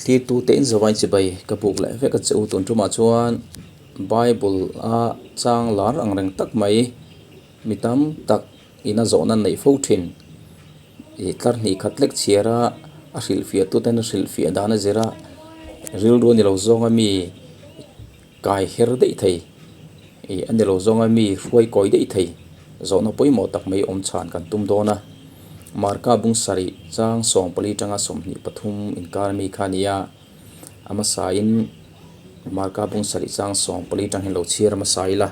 Thlirtute in zawain chibai ka buk leh vek a che u tun tumah chuan Bible a chang lar ang reng tak mai mi tam tak ina zawhna neih fo thin ih tlar hnih khat lek chhiar a a hrilhfiah tuten a hrilhfiah dan a zir a rilru a ni lo zawng a mi Kai her daih thei, ih a ni lo zawnga mi hruai kawi daih thei zawhna pawimawh tak mai awm chhan kan tum dawn a. Marka bung sarih chang 14 tanga 23 inkar mi kha a ni a, a hmasain Marka bung sarih chang 14 tang hian lo chhiar hmasa ila.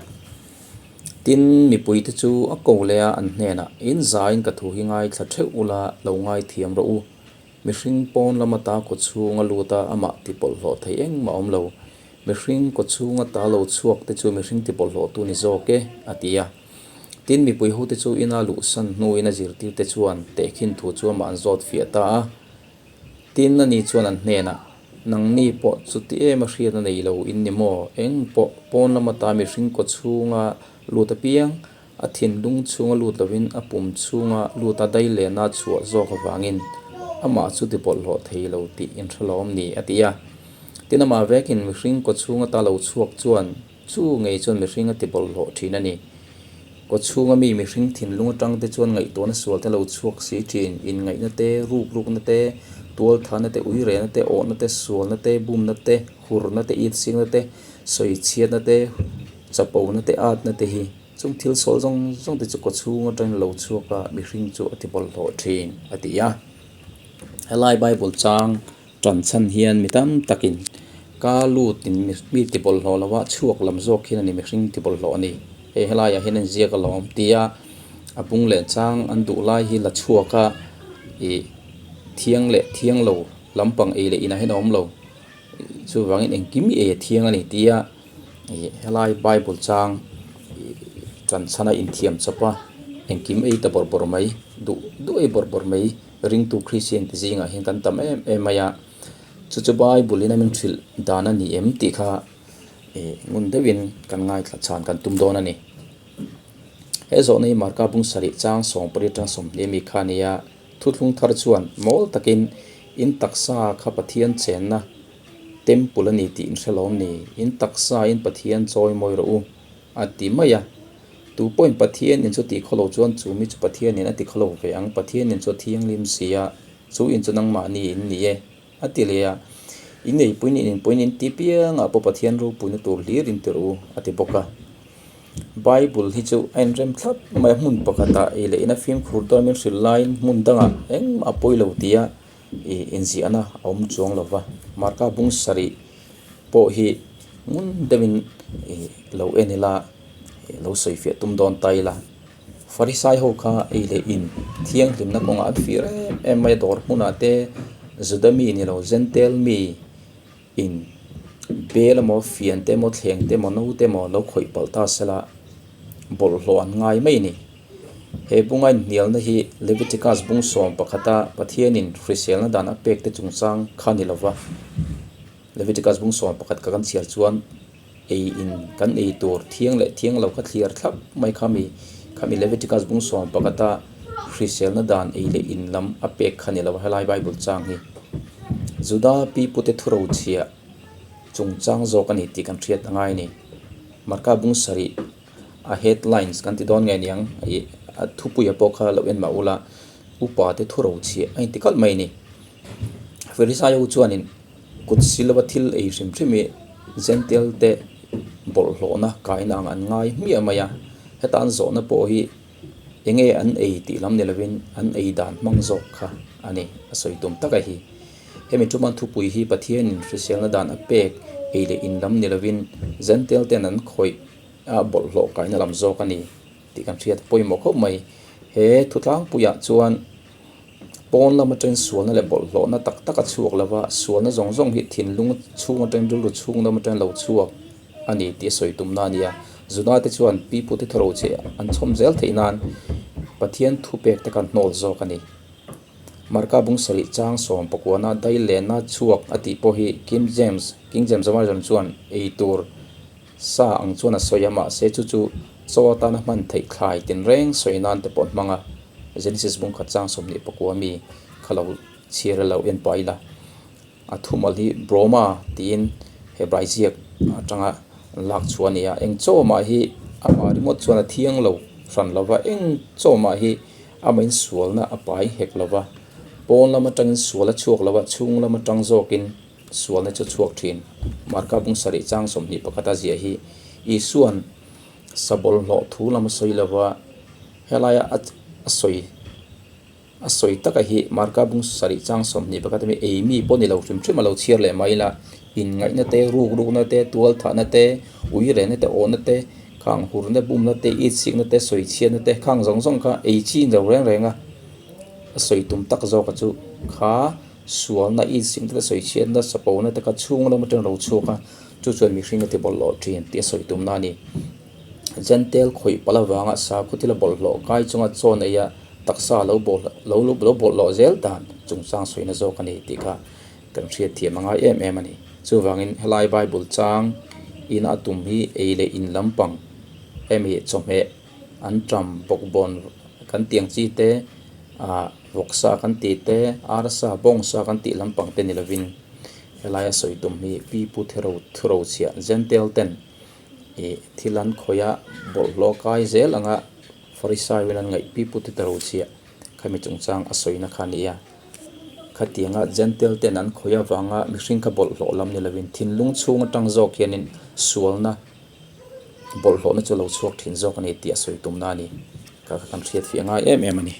Tin, mipuite chu a ko leh a an hnenah, In zaiin ka thu hi ngaithla theuh ula lo ngaithiam rawh u. Mihring pawn lama ta kaw chhunga lut a, amah ti bawlhhlawh thei engmah a awm lo. Mihring kaw chhunga ta lo chhuak te chu mihring ti bawlhhlawhtu ni zawk e, a ti a. Tin, mipui hote chu ina luhsan hnuin a zirtirte chuan tehkhin thu chu amah an zawt fiah ta a. Tin, ani chuan an hnenah, Nangni pawh chuti em a hriatna nei lo in ni maw? Eng pawh pawn lama ta mihring kaw chhunga lut apiang A thinlung chhunga lut lovin a pum chhunga lut a dai lehna chhuah zawk avangin amah chu ti bawlhhlawh thei lo tih inhre lawm ni, a ti a. Tin, amah vekin mihring kaw chhunga ta lo chhuak chuan chu ngei chuan mihring a ti bawlhhlawh thin a ni. Kaw chhunga mi mihring thinlung atang te chuan ngaihtuahna sual te lo chhuak si thin, inngaihna te, rukrukna te, tualthahna te, uirehna te, awhna te, sualna te, bumna te, hurna te, itsikna te, sawichhiatna te, chapona te, atna te hi. Chung thil sawl zawng zawng te chu kaw chhung atangin lo chhuak a, mihring chu a ti bawlhhlawh thin a ti a. Helai Bible chang tan chhan hian mi tam takin ka lutin mi ti bawlhhlawh lo a, chhuak lam zawk hian a ni mihring ti bawlhhlawh a ni. Hei helaiah hian a inziak alawm tia a bung leh chang an duh lai hi la chhuak a, ih thiang leh thiang lo lampang ei leh inah hian a awm lo. Chuvangin engkim i ei a thiang a ni tia. Ih helai bible chang ih tan chhana inthiam chawp a engkim ei ta bawrh bawrh mai duh duh ei bawrh bawrh mai ringtu Christian te zingah hian kan tam em em mai a chu chu bible in a min hrilh dan a ni em tih kha ih ngun deuhin kan ngaithla chhan kan tum dawn a ni. He zawhna hi Marka bung sarih chang 18 atang 20 ami kha a ni a thuthlung thar chuan mawl takin in taksa kha Pathian chenna Temple a ni tih in hre lawm ni? In taksa in Pathian chawi mawi rawh u, a ti mai a. Tu pawhin Pathian in chu ti khaw lo chuan chu mi chu Pathian in a ti khaw lo ve ang, Pathian in chu a thianghlim si a, chu in chu nangmahni in ni e, a ti leh a. In eipuiin in inpuiin in ti piangah pawh Pathian ropuina tur hlir in ti rawh u, a ti bawk a. Bible hi chu a inrem thlap mai a, hmun pakhatah ei leh in a fimkhur dawn min hrilh laiin hmun dangah engmah a pawi lo ti a. Ih inziahna a awm chuang lo va, Marka bung sarih pawh hi ngun deuhin ih lo en ila ih lo sawi fiah tum dawn ta ila, Farisai ho kha ei leh in thianghlimna kawngah an fir em em mai a, dawr hmunah te Juda mi ni lo Jentail mi in bel emaw fian te emaw thleng te emaw no te emaw lo khawih palh ta sela bawlhhlawh an ngai mai a ni. He bunga inhnialna hi Leviticus bung 11-a Pathianin hriselna dan a pek te chungchang kha ni lova, Leviticus bung 11 ka kan chhiar chuan ei in kan ei tur thiang leh thiang lo kha thliar thlap mai kha mi khami Leviticus bung 11-a hriselna dan ei leh in lam a pek kha ni lova helai Bible chang hi Juda pipute thurochhiah chungchang zawk a ni tih kan hriat a ngai a ni. Marka bung sarih. A headlines kan ti dawn nge niang ih a thupuia pawh kha lo en mah ula upa te thu ro chhiah a inti kalh mai a ni. Farisai ho chuanin kut silova thil ei hrim hrim hi Jentail te bawlhhlawhna kaina ang an ngai hmiah mai a, heta an zawhna pawh hi enge an ei tih lam ni lovin an ei dan hmang zawk kha a ni a sawi tum tak a hi. Hemi chuan thupui hi Pathianin hriselna dan a pek ei leh in lam ni lovin Jentail ten an khawih a bawlhhlawh kaina lam zawk a ni tih kan hriat pawimawh khawp mai. He thutlangpuiah chuan pawn lam atangin sualna leh bawlhhlawhna tak tak a chhuak lo va, sualna zawng zawng hi thinlung chhung atangin rilru chhung lam atangin lo chhuak a ni tih a sawi tumna a ni a. Juda te chuan pipute thawro che an chhawm zel theih nan Pathian thupek te khan hnawl zawk a ni. Marka bung sarih chang 19 dai lehna chhuak a tih pawh hi King James, King James Version chuan ei tur Sa ang chuan a sawi a, mahse chu chu chaw atana hman theih thlai tinreng sawi nan te pawh an hmang a, Genesis bung khat chang 29 mi kha lo chhiar a lo en pah ila. A thumal hi broma tiin Hebrai ziak atanga an lak chhuah a ni a, eng chaw mah hi amah ringawt chuan a thiang lo hran lo va, eng chaw mah hi amah in sualna a pai hek lo va, pawn lam atangin sual a chhuak lo va, chhung lam atang zawkin sualna chu a chhuak thin. Marka bung sarih chang 21 a ziah hi Isua'n sa bawlhhlawh thu lam a sawi lo va, helaia a sawi. A sawi taka hi Marka bung sarih chang 21 ami ei mi pawh ni lo hrim hrim a lo chhiar leh mai la, inngaihna te, rukrukna te, tualthahna te, uirehna te, awhna te, khang hurna bumna te, itsikna te, sawichhiatna te, khang zawng zawng kha ei chi ni lo reng reng a, a sawi tum tak zawk a chu kha sualna, itsikna te, sawichhiatna, chapona te kha chhung lam atang a lo chhuak a, chu chuan mihring a ti bawlhhlawh thin tih a sawi tumna a ni. Jentail khawih palh avanga sakhaw thila bawlhhlawh kai chunga chaw neia taksa lo lo lo bawlhhlawh zel dan chungchang sawina zawk a ni tih kha kan hriat thiam a ngai em em a ni. Chuvangin helai Bible chang ina a tum hi ei leh in lampang hemi chawhmeh an ṭam bawkbawn kan tih ang chi te ah vawksa kan tih te arsa bawngsa kan tih lampang te ni lovin helaia sawi tum hi pi pu thero thurochhiah Jentail ten Ih thil an khawih a, bawlhhlawh kai zel anga Farisai in an ngaih pi pute ta ro chhiah khami chungchang a sawina kha a ni a. Khatianga Jentail ten an khawih avanga mihring kha bawlhhlawh lam ni lovin thinlung chhung atang zawk hianin sualna bawlhhlawhna chu a lo chhuak thin zawk a ni tih a sawi tumna a ni. Kha kha kan hriat fiah ngai em em a ni.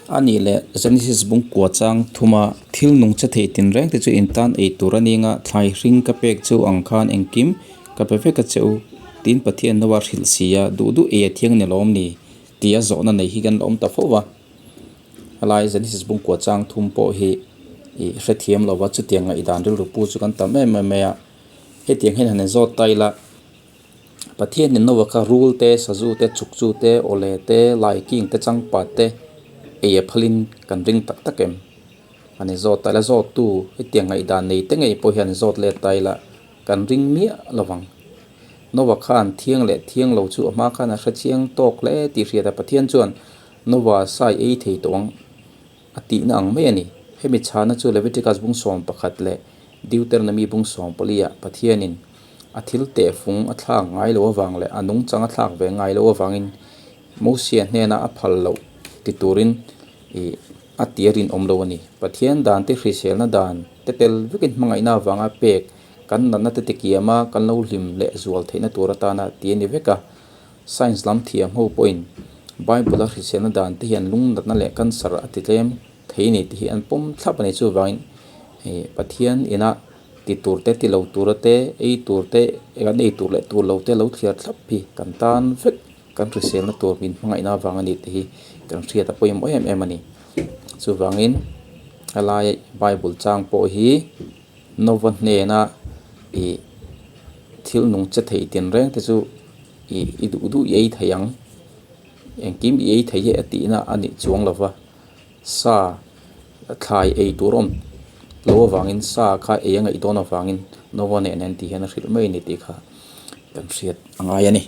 A nih leh Genesis bung kua chang thuma thil nung che thei tinreng te chu in tan ei tur a ning a, thlai hring ka pek chu ang khan engkim ka pe vek a che u, tiin Pathian no a hrilh si a, duh duh ei a thiang ni lawm ni? tia zawhna nei hi kan la awm ta fo va. Helai Genesis bung kua chang thum pawh hi ih hrethiam lo va, chutiang ngaihdan rilru pu chu kan tam em em mai a, hetiang hian han inzawt ta ila. Pathian in Noah kha rul te, sazu te, chukchu te, awle te, laiking te, changpat te ei a phalin kan ring tak tak em? A ni zawt ta ila zawttu hetiang ngaihdan nei te ngei pawh hian zawt let ta ila kan ring miah lo vang. Noah khan thiang leh thiang lo chu a hma khan a hre chiang tawk hle tih hriat a Pathian chuan Noah sai ei thei tawh ang. A tihna ang mai a ni. Hemi chhana chu Leviticus bung 11 leh Deuteronomy bung 14 ah Pathianin a thil tehfung a thlak ngai lo avang leh a nungchang a thlak ve ngai lo avangin Mosia hnena a phal loh ti turin ih a ti a rinawm lo a ni. Pathian dan te hriselna dan te tel vekin hmangaihna avanga pek kan natna te tikiama kan lo hlim leh zual theihna tur atana ti a ni vek a. Science lam thiam ho pawhin Bible a hriselna dan te hian lungnatna leh cancer a ti tlem thei a ni tih hi an pawm thlap a ni. Chuvangin ih Pathian ina ti tur te ti lo tura te ei tur te kan ei tur leh tur lo te lo thliar thlap hi kan tan vek kan hriselna tur min hmangaihna avang a ni tih hi kan hriat a pawimawh em em a ni. Chuvangin helai Bible chang pawh hi Nova hnena ih thil nung che thei tinreng te chu ih i duh duh i ei thei ang engkim i ei thei hi a tihna a nih chuang lo va sa thlai ei tur a awm lo avangin sa kha ei a ngaih dawn avangin Nova nen hian ti hian a hrilh mai a ni tih kha kan hriat a ngai a ni.